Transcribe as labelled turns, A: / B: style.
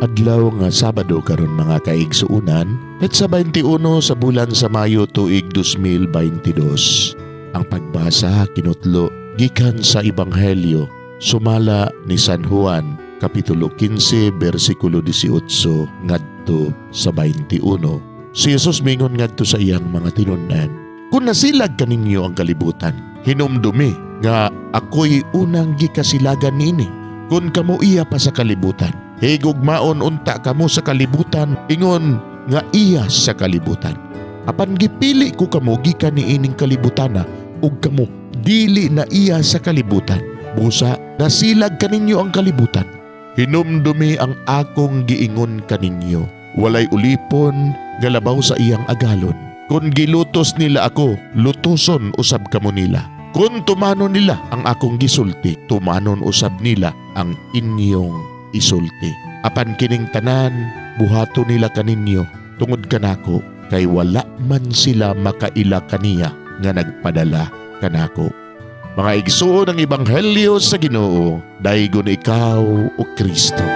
A: Adlaw nga Sabado karon, mga kaigsuunan, petsa 21 sa bulan sa Mayo, tuig 2022. Ang pagbasa kinutlo gikan sa Ebanghelyo sumala ni San Juan, kapitulo 15, bersikulo 18 ngadto sa 21. Si Jesus mingon ngadto sa iyang mga tinun-an, "Kung nasilag kaninyo ang kalibutan, hinumdumi nga ako'y unang gikasilagan niini. Kung kamo iya pa sa kalibutan, higugmaon unta kamo sa kalibutan ingon nga iya sa kalibutan. Apan gipili ko kamo gikan niining kalibutana ug kamo dili na iya sa kalibutan. Busa nasilag kaninyo ang kalibutan. Hinumdumi ang akong giingon kaninyo. Walay ulipon nga labaw sa iyang agalon. Kung gilutos nila ako, lutuson usab kamo nila. Kung tumanon nila ang akong gisulti, tumanon usab nila ang inyong isulti. Apan kining tanan buhato nila kaninyo tungod kanako, kay wala man sila makaila kaniya nga nagpadala kanako." Mga igsuon, ang Ebanghelyo sa Ginoo. Daygon ikaw, o Kristo.